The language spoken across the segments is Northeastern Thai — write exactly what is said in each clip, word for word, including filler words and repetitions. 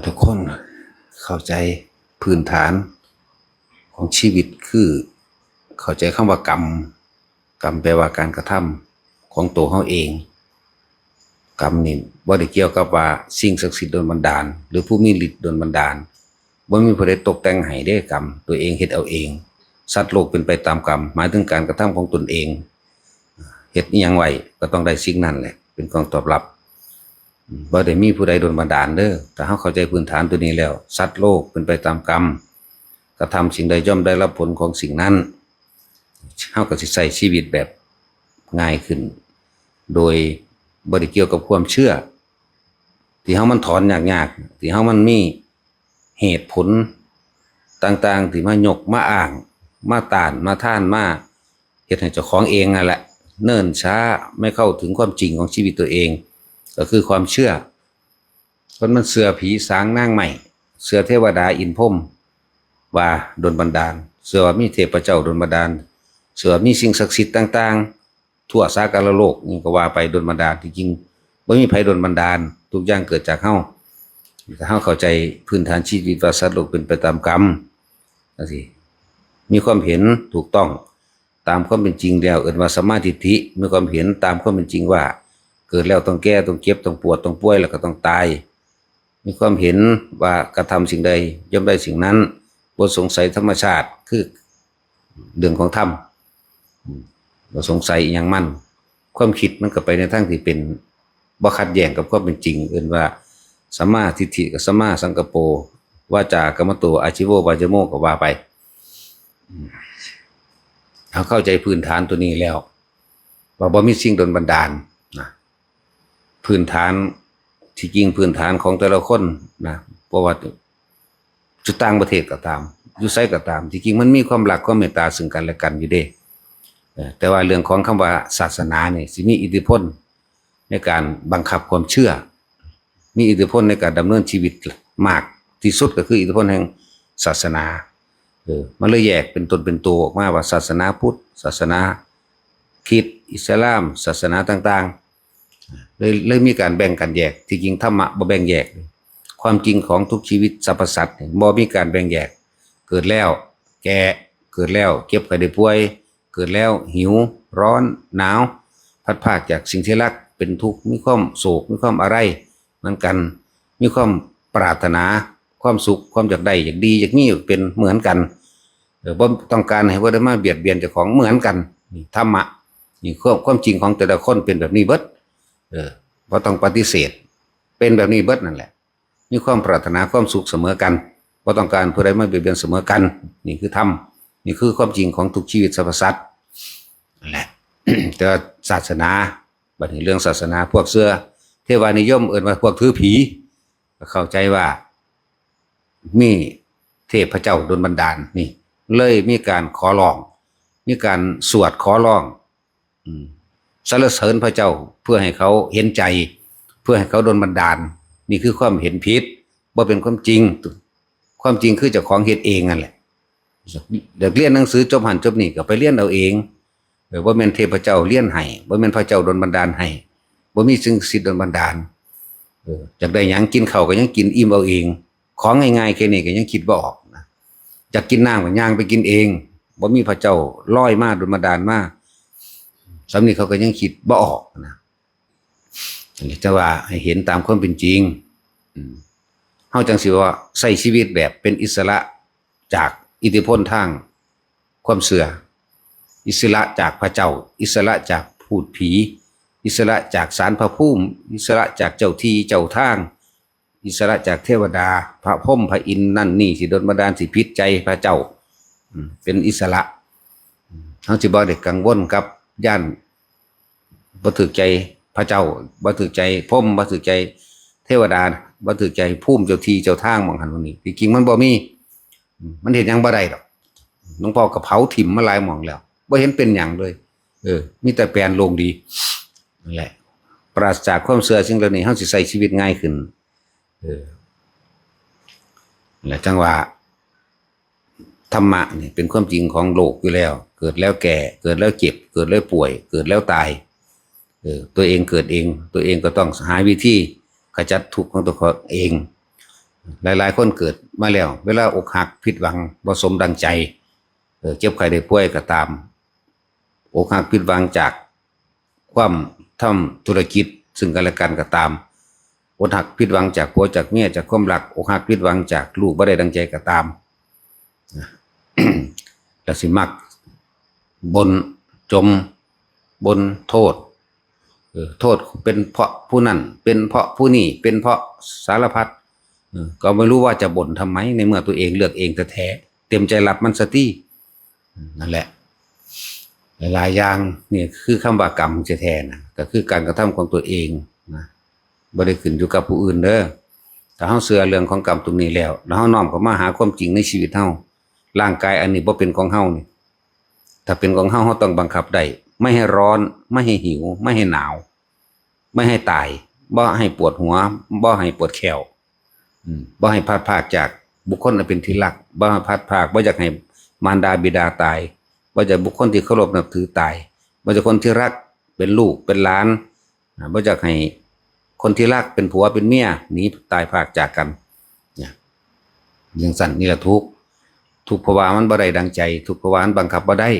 ทุกคนเข้าใจพื้นฐานของชีวิตคือเข้าใจคำว่ากรรม กรรมแปลว่าการกระทำของตัวเฮาเอง กรรมนี่บ่ได้เกี่ยวกับว่าสิ่งศักดิ์สิทธิ์ดลบันดาล หรือผู้มีฤทธิ์ดลบันดาล บ่มีผู้ใดตกแต่งให้เด้กรรม ตัวเองเฮ็ดเอาเอง สัตว์โลกเป็นไปตามกรรม หมายถึงการกระทำของตนเอง เฮ็ดอิหยังไว้ก็ต้องได้สิ่งนั้นแหละ เป็นกองตอบรับ บ่ได้มีผู้ใดดลบันดาลเด้อ ถ้าเฮาเข้าใจพื้นฐานตัวนี้แล้ว สัตว์โลกเป็นไปตามกรรม กระทำสิ่งใดย่อมได้รับผลของสิ่งนั้น เฮาก็สิใช้ชีวิตแบบง่ายขึ้น โดยบ่ได้เกี่ยวกับความเชื่อ ที่เฮามันถอนยากๆ ที่เฮามันมีเหตุผลต่างๆ ที่มายกมาอ้าง มาต้าน มาทาน มาเฮ็ดให้เจ้าของเองนั่นแหละ เนิ่นช้าไม่เข้าถึงความจริงของชีวิตตัวเอง ก็คือความเชื่อ คนมันเชื่อผีสางนางไม้ เชื่อเทวดาอินทร์พรหมว่าดลบันดาล เชื่อว่ามีเทพเจ้าดลบันดาล เชื่อว่ามีสิ่งศักดิ์สิทธิ์ต่างๆ ทั่วสากลโลกนี่ก็ว่าไปดลบันดาล ที่จริงบ่มีไผดลบันดาล ทุกอย่างเกิดจากเฮา ถ้าเฮาเข้าใจพื้นฐานชีวิตว่าสัตว์โลกเป็นไปตามกรรมจังซี้ มีความเห็นถูกต้องตามความเป็นจริงแล้ว เอิ้นว่าสัมมาทิฏฐิ มีความเห็นตามความเป็นจริงว่า เกิดแล้วต้องแก่ ต้องเจ็บ ต้องปวด ต้องป่วย แล้วก็ต้องตาย มีความเห็นว่ากระทำสิ่งใดย่อมได้สิ่งนั้น บ่สงสัยธรรมชาติ คือเรื่องของธรรม อืม บ่สงสัยอิหยังมัน ความคิดมันก็ไปในทางที่เป็นบ่ขัดแย้งกับความเป็นจริง เอิ้นว่าสัมมาทิฏฐิกับสัมมาสังกัปโป วาจากัมมันโต อาชีโว วาจาโม ก็ว่าไป อืม เฮาเข้าใจพื้นฐานตัวนี้แล้ว ว่าบ่มีสิ่งดลบันดาลนะ พื้นฐาน ที่จริงพื้นฐานของแต่ละคนนะ เพราะว่าอยู่ต่างประเทศก็ตาม อยู่ไสก็ตาม ที่จริงมันมีความรักความเมตตาซึ่งกันและกันอยู่เด้ เอ่อ แต่ว่าเรื่องของคำว่าศาสนานี่สิมีอิทธิพลในการบังคับความเชื่อ มีอิทธิพลในการดำเนินชีวิตมากที่สุดก็คืออิทธิพลแห่งศาสนา เออ มันเลยแยกเป็นตนเป็นตัวออกมาว่าศาสนาพุทธ ศาสนาคริสต์ อิสลาม ศาสนาต่างๆ เลย เลยมีการแบ่งกันแยก ที่จริงธรรมะบ่แบ่งแยก ความจริงของทุกชีวิตสรรพสัตว์นี่บ่มีการแบ่งแยก เกิดแล้วแก่ เกิดแล้วเจ็บไข้ได้ป่วย เกิดแล้วหิว ร้อน หนาว พลัดพรากจากสิ่งที่รัก เป็นทุกข์ มีความโศก มีความอาลัยเหมือนกัน มีความปรารถนา ความสุข ความอยากได้ อยากดี อยากมี อยากเป็นเหมือนกัน เออ บ่ต้องการให้ผู้ใดมาเบียดเบียนเจ้าของเหมือนกัน นี่ธรรมะ นี่ความ ความจริงของแต่ละคนเป็นแบบนี้เบิด เออ บ่ต้องปฏิเสธ เป็นแบบนี้เบิดนั่นแหละ มีความปรารถนาความสุขเสมอกัน บ่ต้องการผู้ใดมาเบียดเบียนเสมอกัน นี่คือธรรม นี่คือความจริงของทุกชีวิตสรรพสัตว์นั่นแหละ แต่ว่าศาสนา บัดนี้เรื่องศาสนา พวกเชื่อเทวานิยม เอิ้นว่าพวกถือผี ก็เข้าใจว่ามีเทพเจ้าดลบันดาลนี่ เลยมีการขอร้อง มีการสวดขอร้อง อืม สรรเสริญพระเจ้าเพื่อให้เขาเห็นใจ เพื่อให้เขาดลบันดาล นี่คือความเห็นผิด บ่เป็นความจริง ความจริงคือเจ้าของเฮ็ดเองนั่นแหละ อยากเรียนหนังสือจบหั่นจบนี่ก็ไปเรียนเอาเอง เออ บ่แม่นเทพเจ้าเรียนให้ บ่แม่นพระเจ้าดลบันดาลให้ บ่มีสิ่งศักดิ์สิทธิ์ดลบันดาล เออ อยากได้หยังกินข้าวก็ยังกินอิ่มเอาเอง ของง่ายๆแค่นี้ก็ยังคิดบ่ออกนะ อยากกินน้ำก็ย่างไปกินเอง บ่มีพระเจ้าลอยมาดลบันดาลมา ส่ำนี้เขาก็ยังคิดบ่ออกนะ อันนี้แต่ว่าให้เห็นตามความเป็นจริง อืม เฮาจั่งสิว่าใช้ชีวิตแบบเป็นอิสระจากอิทธิพลทางความเชื่อ อิสระจากพระเจ้า อิสระจากพูดผี อิสระจากศาลพระภูมิ อิสระจากเจ้าที่เจ้าทาง อิสระจากเทวดา พระพรหมพระอินทร์นั่นนี่ สิดลบันดาล สิผิดใจพระเจ้า อืม เป็นอิสระ อืม เฮาสิบ่ได้กังวลกับย้านบ่ถืกใจพระเจ้า บ่ถืกใจพรหม บ่ถืกใจเทวดา บ่ถืกใจภูมิเจ้าที่เจ้าทางหม่องหั่นหม่องนี่ ที่จริงมันบ่มี อืม มันเฮ็ดหยังบ่ได้ดอก หลวงพ่อก็เผาถิ่มมาหลายหม่องแล้ว บ่เห็นเป็นหยังเลย เออ มีแต่แปลนโล่งดี นั่นแหละ ปราศจากความเชื่อสิ่งเหล่านี้ เฮาสิใช้ชีวิตง่ายขึ้น เออ และจั่งว่า ธรรมะนี่เป็นความจริงของโลกอยู่แล้ว เกิดแล้วแก่ เกิดแล้วเจ็บ เกิดแล้วป่วย เกิดแล้วตาย เออ ตัวเองเกิดเอง ตัวเองก็ต้องหาวิธีขจัดทุกข์ของตัวเอง หลายๆคนเกิดมาแล้ว เวลาอกหักผิดหวังบ่สมดังใจ เออ เจ็บไข้ได้ป่วยก็ตาม อกหักผิดหวังจากความทำธุรกิจซึ่งกันและกันก็ตาม อกหักผิดหวังจากผัวจากเมีย จากความรัก อกหักผิดหวังจากลูกบ่ได้ดังใจก็ตาม แล้วสิมักบ่นจม บ่นโทษ เออ โทษเป็นเพราะผู้นั้น เป็นเพราะผู้นี้ เป็นเพราะสารพัด เออ ก็ไม่รู้ว่าจะบ่นทำไม ในเมื่อตัวเองเลือกเองแท้ๆ เต็มใจรับมันซะตี้ นั่นแหละ หลายๆอย่างนี่คือคำว่ากรรมแท้ๆนะ ก็คือการกระทำของตัวเองนะ บ่ได้ขึ้นอยู่กับผู้อื่นเด้อ ถ้าเฮาเชื่อเรื่องของกรรมตรงนี้แล้ว แล้วเฮาน้อมเข้ามาหาความจริงในชีวิตเฮา ร่างกายอันนี้บ่เป็นของเฮานี่ ถ้าเป็นของเฮา เฮาต้องบังคับได้ ไม่ให้ร้อน ไม่ให้หิว ไม่ให้หนาว ไม่ให้ตาย บ่ให้ปวดหัว บ่ให้ปวดแข้ว อืม บ่ให้พลัดพรากจากบุคคลอันเป็นที่รัก บ่ให้พลัดพราก บ่อยากให้มารดาบิดาตาย บ่อยากบุคคลที่เคารพนับถือตาย บ่อยากคนที่รักเป็นลูกเป็นหลาน อ่า บ่อยากให้คนที่รักเป็นผัวเป็นเมียหนีตายพรากจากกัน เนี่ย จั่งซั้นนี่ล่ะทุกข์ ทุกข์เพราะว่ามันบ่ได้ดังใจ ทุกข์เพราะว่ามันบังคับบ่ได้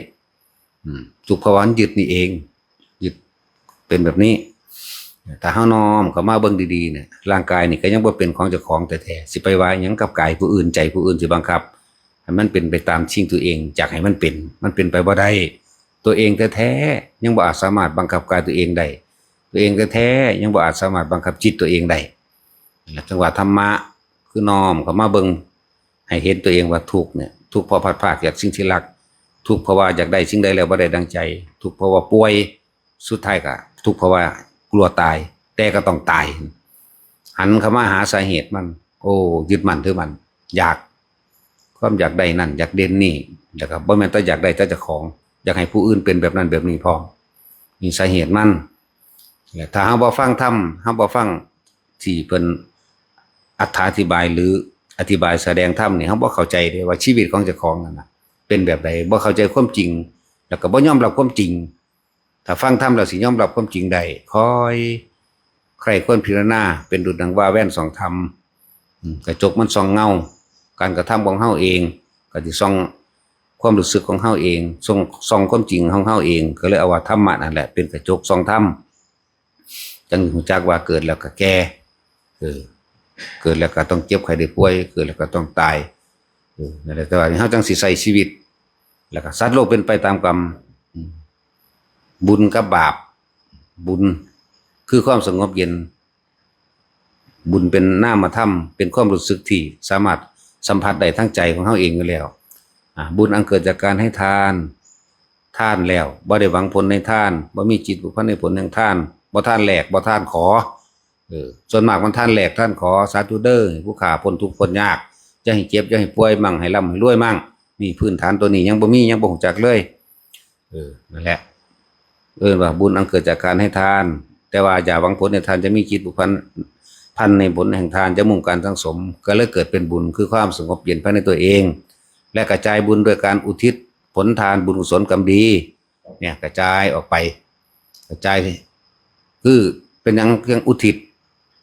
อืม ทุกข์เพราะว่ามันยึดนี่เอง ยึดเป็นแบบนี้ ถ้าเฮาน้อมเข้ามาเบิ่งดีๆเนี่ย ร่างกายนี่ก็ยังบ่เป็นของเจ้าของแท้ๆ สิไปว่าหยังกับกายผู้อื่น ใจผู้อื่นสิบังคับให้มันเป็นไปตามสิ่งตัวเองอยากให้มันเป็น มันเป็นไปบ่ได้ ตัวเองแท้ๆยังบ่อาจสามารถบังคับกายตัวเองได้ ตัวเองแท้ๆยังบ่อาจสามารถบังคับจิตตัวเองได้ นั่นแหละจั่งว่าธรรมะคือน้อมเข้ามาเบิ่ง ให้เห็นตัวเองว่าทุกข์เนี่ย ทุกข์เพราะพลัดพรากจากสิ่งที่รัก ทุกข์เพราะว่าอยากได้สิ่งใดแล้วบ่ได้ดังใจ ทุกข์เพราะว่าป่วย สุดท้ายก็ทุกข์เพราะว่ากลัวตาย แต่ก็ต้องตาย หันเข้ามาหาสาเหตุมัน โอ้ ยึดมั่นถือมั่น อยาก ความอยากได้นั่น อยากเด่นนี่ แล้วก็บ่แม่นแต่อยากได้แต่เจ้าของ อยากให้ผู้อื่นเป็นแบบนั้นแบบนี้พร้อม นี่สาเหตุมัน และถ้าเฮาบ่ฟังธรรม เฮาบ่ฟังที่เพิ่นอธิบายหรืออธิบายแสดงธรรมนี่ เฮาบ่เข้าใจเด้ว่าชีวิตของเจ้าของนั่นน่ะ เป็นแบบใด บ่เข้าใจความจริง แล้วก็บ่ยอมรับความจริง ถ้าฟังธรรมแล้วสิยอมรับความจริงได้ คอยใคร่ควรพิจารณา เป็นดุจดังว่าแว่นส่องธรรม อืม กระจกมันส่องเงา การกระทำของเฮาเอง ก็สิส่องความรู้สึกของเฮาเอง ส่อง ส่องความจริงของเฮาเอง ก็เลยเอาว่าธรรมะนั่นแหละเป็นกระจกส่องธรรม จั่งรู้จักว่าเกิดแล้วก็แก่ เออ เกิดแล้วก็ต้องเจ็บไข้ได้ป่วย เกิดแล้วก็ต้องตาย เออ นั่นแหละ แต่ว่าเฮาจั่งสิใช้ชีวิต แล้วก็สัตว์โลกเป็นไปตามกรรม อืม บุญกับบาป บุญคือความสงบเย็น บุญเป็นนามธรรม เป็นความรู้สึกที่สามารถสัมผัสได้ทางใจของเฮาเองอยู่แล้ว อ่า บุญอันเกิดจากการให้ทาน ทานแล้วบ่ได้หวังผลในทาน บ่มีจิตผูกพันในผลแห่งทาน บ่ทานแลก บ่ทานขอ เออ ส่วนมากมันทานแลกทานขอ สาธุเด้อ ผู้ข้าพ้นทุกข์พ้นยาก อย่าให้เจ็บ อย่าให้ป่วยมั่ง ให้ร่ำให้รวยมั่ง นี่พื้นฐานตัวนี้ยังบ่มี ยังบ่รู้จักเลย เออ นั่นแหละ เอิ้นว่าบุญอันเกิดจากการให้ทาน แต่ว่าอย่าหวังผลในทาน จะมีจิตผูกพัน พันในผลแห่งทาน จะมุ่งการสั่งสม ก็เลยเกิดเป็นบุญ คือความสงบเย็นภายในตัวเอง และกระจายบุญโดยการอุทิศผลทานบุญกุศลกรรมดี เนี่ย กระจายออกไป กระจาย คือเป็นหยังเพียงอุทิศ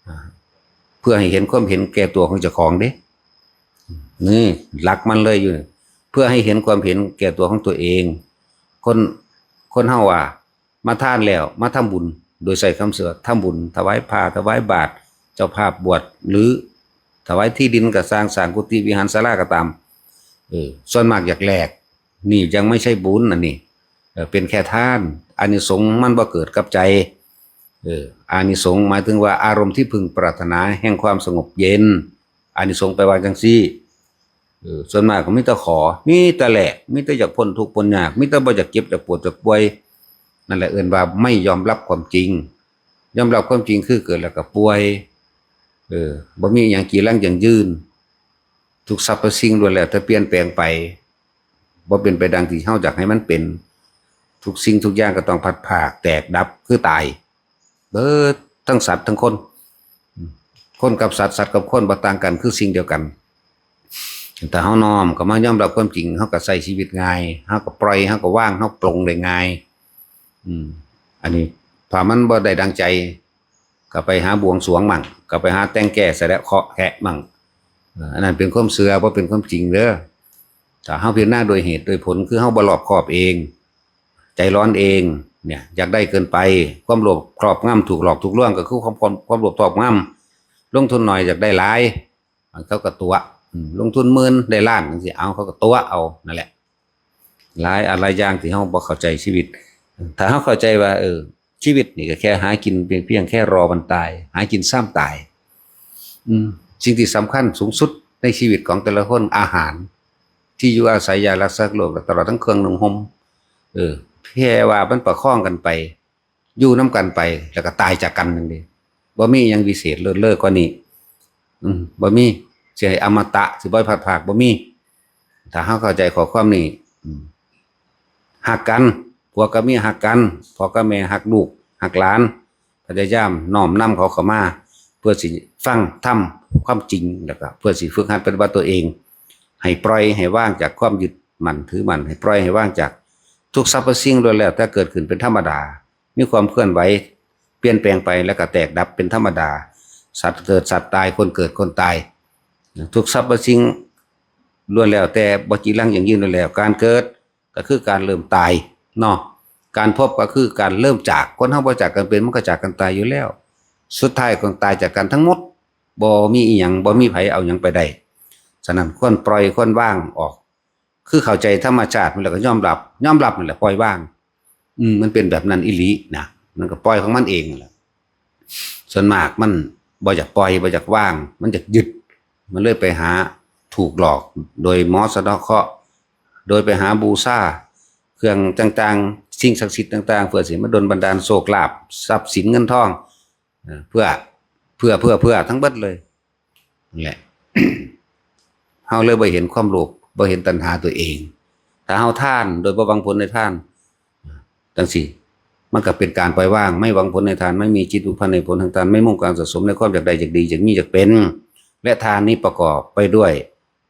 อ่า เพื่อให้เห็นความเห็นแก่ตัวของเจ้าของเด้ นี่หลักมันเลยอยู่ เพื่อให้เห็นความเห็นแก่ตัวของตัวเอง คน คนเฮาว่า มาทานแล้ว มาทำบุญ โดยใช้คำเชื่อ ทำบุญ ถวายผ้า ถวายบาตร เจ้าภาพบวช หรือถวายที่ดินก็สร้าง สร้างกุฏิวิหารศาลาก็ตาม เออ ส่วนมากอยากแลก นี่ยังไม่ใช่บุญอันนี้ เออ เป็นแค่ทาน อานิสงส์มันบ่เกิดกับใจ เออ อานิสงส์หมายถึงว่าอารมณ์ที่พึงปรารถนาแห่งความสงบเย็น อานิสงส์แปลว่าจั่งซี้ เออ ส่วนมากก็มีแต่ขอ มีแต่แลก มีแต่อยากพ้นทุกข์พ้นยาก มีแต่บ่อยากเจ็บอยากปวดอยากป่วย นั่นแหละเอิ้นว่าไม่ยอมรับความจริง ยอมรับความจริงคือเกิดแล้วก็ป่วย เออ บ่มีอิหยังจีรังยั่งยืน ทุกสรรพสิ่งล้วนแล้วแต่เปลี่ยนแปลงไป บ่เป็นไปดังที่เฮาอยากให้มันเป็น ทุกสิ่งทุกอย่างก็ต้องพลัดพราก แตกดับ คือตาย เบิดทั้งสัตว์ทั้งคน คนกับสัตว์ สัตว์กับคนบ่ต่างกัน คือสิ่งเดียวกัน แต่เฮาน้อมเข้ามายอมรับความจริง เฮาก็ใช้ชีวิตง่าย เฮาก็ปล่อย เฮาก็วาง เฮาปลงได้ง่าย อืม อันนี้ถ้ามันบ่ได้ดังใจ ก็ไปหาบวงสรวงมั่ง ก็ไปหาแต่งแก้สะเดาะเคราะห์แคะมั่ง อันนั้นเป็นความเชื่อ บ่เป็นความจริงเด้อ ถ้าเฮาพิจารณาโดยเหตุโดยผล คือเฮาบ่รอบคอบเอง ใจร้อนเอง เนี่ย อยากได้เกินไป ความโลภครอบงำ ถูกหลอกถูกลวง ก็คือความ ความ ความโลภครอบงำ ลงทุนหน่อยอยากได้หลาย เขาก็ตั๋ว อืม ลงทุนหมื่นได้ล้านจังซี้ เอา เขาก็ตั๋วเอา นั่นแหละ หลายอะไรอย่างที่เฮาบ่เข้าใจชีวิต ถ้าเฮาเข้าใจว่า เออ ชีวิตนี่ก็แค่หากินเพียง เพียงแค่รอวันตาย หากินซ้ำตาย อืม สิ่งที่สำคัญสูงสุดในชีวิตของแต่ละคน อาหาร ที่อยู่อาศัย ยารักษาโรค และตลอดทั้งเครื่องนุ่งห่ม เออ แค่ว่ามันประคองกันไป อยู่นำกันไป แล้วก็ตายจากกันนั่นเด้ บ่มีหยังวิเศษเลิศเลอกว่านี้ อืม บ่มี สิให้อมตะ สิบ่ให้พลัดพราก บ่มี ถ้าเฮาเข้าใจข้อความนี้ อืม ฮักกัน ผัวกับเมียฮักกัน พ่อกับแม่ฮักลูก ฮักหลาน พยายามน้อมนำเขาเข้ามา เพื่อสิฟังธรรมความจริง แล้วก็เพื่อสิฝึกหัดปฏิบัติตัวเอง ให้ปล่อยให้วางจากความยึดมั่นถือมั่น ให้ปล่อยให้วางจากทุกสรรพสิ่งล้วนแล้วแต่เกิดขึ้นเป็นธรรมดา มีความเคลื่อนไหว เปลี่ยนแปลงไป แล้วก็แตกดับเป็นธรรมดา สัตว์เกิดสัตว์ตาย คนเกิดคนตาย ทุกสรรพสิ่งล้วนแล้วแต่บ่จีรังยั่งยืนล้วนแล้ว การเกิดก็คือการเริ่มตายเนาะ การพบก็คือการเริ่มจาก คนเฮาบ่จากกันเป็น มันก็จากกันตายอยู่แล้ว สุดท้ายก็ตายจากกันทั้งหมด บ่มีอีหยัง บ่มีไผเอาหยังไปได้ ฉะนั้นควรปล่อย ควรวางออก คือเข้าใจธรรมชาติมันแล้วก็ยอมรับ ยอมรับนั่นแหละปล่อยวาง อืม มันเป็นแบบนั้นอีหลีนะ มันก็ปล่อยของมันเองนั่นแหละ ส่วนมากมันบ่อยากปล่อย บ่อยากวาง มันอยากยึด มันเลยไปหาถูกหลอก โดยหมอสะเดาะเคราะห์ โดยไปหาบูชาเครื่องต่างๆ สิ่งศักดิ์สิทธิ์ต่างๆ เพื่อสิมาดลบันดาลโชคลาภ ทรัพย์สินเงินทอง เออ เพื่อ เพื่อ เพื่อ เพื่อทั้งเบิดเลย นั่นแหละ เฮาเลยบ่เห็นความโลภ บ่เห็นตัณหาตัวเอง ถ้าเฮาทานโดยบ่หวังผลในทาน จังซี้ มันก็เป็นการปล่อยวาง ไม่หวังผลในทาน ไม่มีจิตผูกพันในผลแห่งทาน ไม่มุ่งการสะสมในความอยากได้ อยากดี อยากมี อยากเป็น และทานนี้ประกอบไปด้วย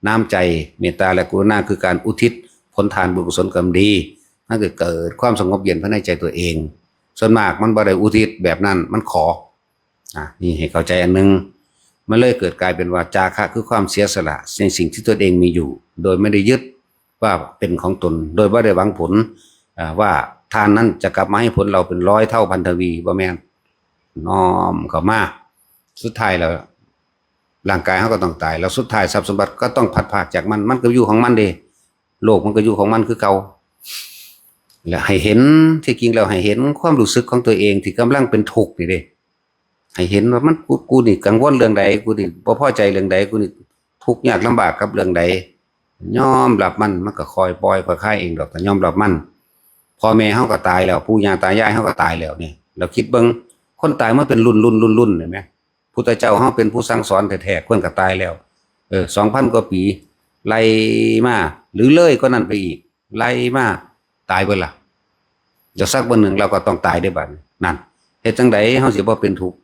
น้ำใจเมตตาและกรุณา คือการอุทิศผลทานบุญกุศลกรรมดี มันก็เกิดความสงบเย็นภายในใจตัวเอง ส่วนมากมันบ่ได้อุทิศแบบนั้น มันขอ อ่ะ นี่ให้เข้าใจอันหนึ่ง มันเลยเกิดกลายเป็นว่า จาคะคือความเสียสละในสิ่งที่ตนเองมีอยู่ โดยไม่ได้ยึดว่าเป็นของตน โดยไม่ได้หวังผล อ่า ว่าทานนั้นจะกลับมาให้ผลเราเป็นร้อยเท่าพันทวี บ่แม่น น้อมเข้ามา สุดท้ายแล้ว ร่างกายเฮาก็ต้องตาย แล้วสุดท้ายทรัพย์สมบัติก็ต้องพลัดพรากจากมัน มันก็อยู่ของมันเด้ โลกมันก็อยู่ของมันคือเก่า และให้เห็น ที่จริงแล้วให้เห็นความรู้สึกของตัวเองที่กำลังเป็นทุกข์นี่เด้ ให้เห็นว่ามัน กู กูนี่กังวลเรื่องใด กูนี่บ่พอใจเรื่องใด กูนี่ทุกข์ยากลำบากกับเรื่องใด ยอมรับมัน มันก็ค่อยปล่อยค่อยคลายเองดอก ถ้ายอมรับมัน พ่อแม่เฮาก็ตายแล้ว ปู่ย่าตายายเฮาก็ตายแล้วเนี่ย เราคิดเบิ่ง คนตายมาเป็นรุ่น รุ่น รุ่น รุ่น เห็นไหม พุทธเจ้าเฮาเป็นผู้สั่งสอนแท้ๆ เพิ่นก็ตายแล้ว เออ สองพันกว่าปี ไล่มา หรือเลยกว่านั้นไปอีก ไล่มา ตายเบิดล่ะ เดี๋ยวสักวันหนึ่งเราก็ต้องตายได้บัดนี้ นั่น เฮ็ดจั่งใดเฮาสิบ่เป็นทุกข์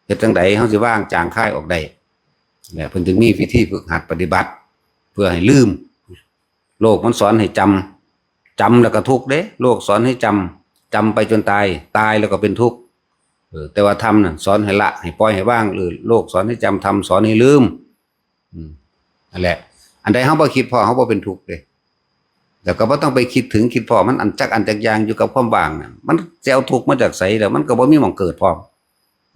เฮ็ดจั่งใดเฮาสิวางจางคายออกได้ เนี่ย เพิ่นจึงมีวิธีฝึกหัดปฏิบัติ เพื่อให้ลืม โลกมันสอนให้จำ จำแล้วก็ทุกข์เด้ โลกสอนให้จำ จำไปจนตาย ตายแล้วก็เป็นทุกข์ เออ แต่ว่าธรรมน่ะสอนให้ละ ให้ปล่อยให้วาง เออ โลกสอนให้จำ ธรรมสอนให้ลืม อืม นั่นแหละ อันใดเฮาบ่คิดพ้อ เฮาบ่เป็นทุกข์เด้ แล้วก็บ่ต้องไปคิดถึงคิดพ้อ มันอันจักอันจักอย่างอยู่กับความว่างน่ะ มันสิเอาทุกข์มาจากไส แล้วมันก็บ่มีหม่องเกิดพร้อม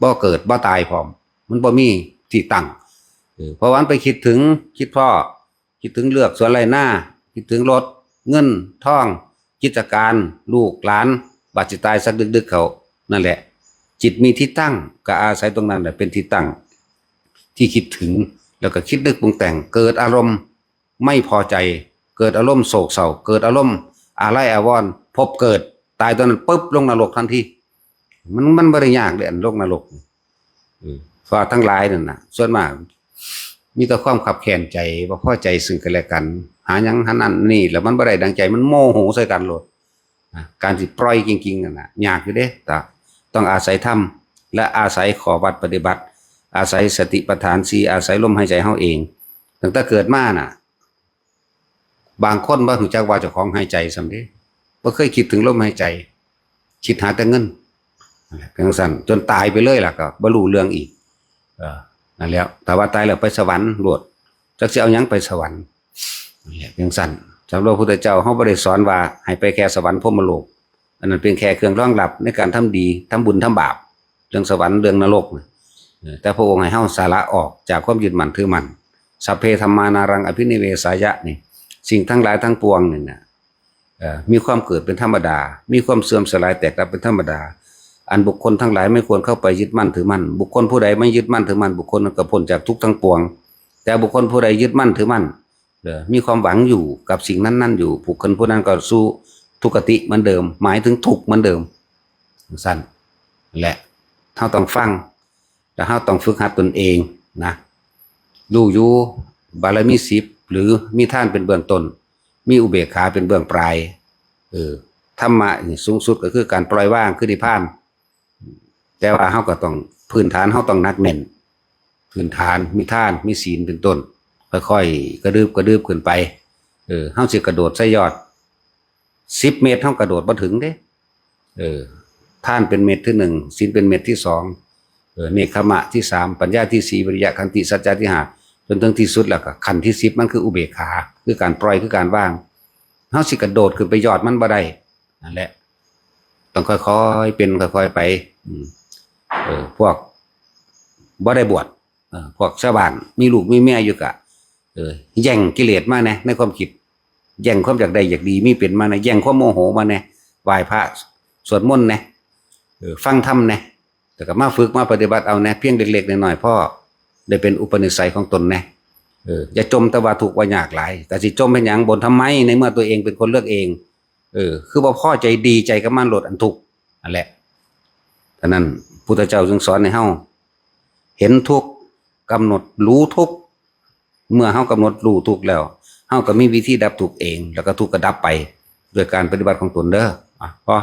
บ่เกิดบ่ตายพร้อม มันบ่มีที่ตั้ง เออ เพราะว่ามันไปคิดถึงคิดพ้อ คิดถึงเฮือนสวนไร่นา คิดถึงรถ เงิน ทอง กิจการ ลูกหลาน บาดสิตายสักดึกๆ เข้า นั่นแหละ จิตมีที่ตั้ง ก็อาศัยตรงนั้นแหละเป็นที่ตั้ง ที่คิดถึง แล้วก็คิดนึกปรุงแต่ง เกิดอารมณ์ไม่พอใจ เกิดอารมณ์โศกเศร้า เกิดอารมณ์อาลัยอาวรณ์ พบเกิด ตายตอนนั้นปุ๊บ ลงนรกทันที มัน มันบ่ได้ยากเด้ อันลงนรก เออ เพราะทั้งหลายนั่นน่ะ ส่วนมาก มีแต่ความคับแค้นใจ บ่พอใจซึ่งกันและกัน หาหยังหานั่นนี่ แล้วมันบ่ได้ดังใจ มันโมโหใส่กันโลด นะ การสิปล่อยจริงๆ นั่นน่ะ ยากอยู่เด้ แต่ต้องอาศัยธรรม และอาศัยข้อวัดปฏิบัติ อาศัยสติปัฏฐานสี่ อาศัยลมหายใจเฮาเอง ตั้งแต่เกิดมาน่ะ บางคนบ่รู้จักว่าเจ้าของหายใจซ้ำเด้ บ่เคยคิดถึงลมหายใจ คิดหาแต่เงิน นั่นแหละ จั่งซั้น จนตายไปเลยล่ะ ก็บ่รู้เรื่องอีก เออ นั่นแหละ ถ้าว่าตายแล้วไปสวรรค์โลด จักสิเอาหยังไปสวรรค์ เนี่ยเพียงสั้น สำหรับพระพุทธเจ้าเขาบ่ได้สอนว่าให้ไปแค่สวรรค์พรหมโลก อันนั้นเป็นแค่เครื่องรองรับในการทำดี ทำบุญทำบาป เรื่องสวรรค์เรื่องนรกนะเออแต่พระองค์ให้เฮาสละออกจากความยึดมั่นถือมั่น สัพเพธัมมานารังอภินิเวสายะนี่ สิ่งทั้งหลายทั้งปวงนี่นะเอ่อมีความเกิดเป็นธรรมดา มีความเสื่อมสลายแตกดับเป็นธรรมดา อันบุคคลทั้งหลายไม่ควรเข้าไปยึดมั่นถือมั่น บุคคลผู้ใดไม่ยึดมั่นถือมั่น บุคคลนั้นก็พ้นจากทุกข์ทั้งปวง แต่บุคคลผู้ใดยึดมั่นถือมั่น เออมีความหวังอยู่กับสิ่งนั้นๆอยู่ บุคคลผู้นั้นก็สู่ทุกขติเหมือนเดิม หมายถึงทุกข์เหมือนเดิม สั้น และเฮาต้องฟัง และเฮาต้องฝึกหัดตนเองนะ รู้อยู่ บารมีสิบ หรือมีทานเป็นเบื้องต้น มีอุเบกขาเป็นเบื้องปลาย เออ ธรรมะนี่สูงสุดก็คือการปล่อยวาง คือนิพพาน แต่ว่าเฮาก็ต้อง พื้นฐานเฮาต้องหนักแน่น พื้นฐาน มีทาน มีศีลเป็นต้น ค่อยๆ กระดืบกระดืบขึ้นไป เออ เฮาสิกระโดดใส่ยอด สิบเมตร เฮากระโดดบ่ถึงเด้ เออ ทานเป็นเม็ดที่หนึ่ง ศีลเป็นเม็ดที่สอง เออ เนกขัมมะที่สาม ปัญญาที่สี่ วิริยะ ขันติ สัจจะที่ห้า จนถึงที่สุดแล้วก็ขั้นที่สิบ มันคืออุเบกขา คือการปล่อย คือการวาง เฮาสิกระโดดขึ้นไปยอดมันบ่ได้ นั่นแหละ ต้องค่อยๆ เป็นค่อยๆ ไป อืม เออ พวกบ่ได้บวช เออ พวกชาวบ้าน มีลูกมีเมียอยู่กะ เออ แย่งกิเลสมาแหน่ ในความคิด แย่งความอยากได้อยากดีมีเป็นมาแหน่ แย่งความโมโหมาแหน่ ไหว้พระ สวดมนต์แหน่ เออ ฟังธรรมแหน่ แล้วก็มาฝึกมาปฏิบัติเอาแหน่ เพียงเล็กๆ น้อยๆ พอ ได้เป็นอุปนิสัยของตนแหน่ เออ อย่าจมแต่ว่าทุกข์ว่ายากหลาย แต่สิจมเป็นหยัง บ่นทำไม ในเมื่อตัวเองเป็นคนเลือกเอง เออ คือบ่พอใจ ดีใจกับมันโลด อันทุกข์ นั่นแหละ ฉะนั้น พุทธเจ้าจึงสอนให้เฮา เห็นทุกข์ กำหนดรู้ทุกข์ เมื่อเฮากำหนดรู้ทุกข์แล้ว เฮาก็มีวิธีดับทุกข์เอง แล้วก็ทุกข์ก็ดับไป ด้วยการปฏิบัติของตนเด้อ อ่ะ พอ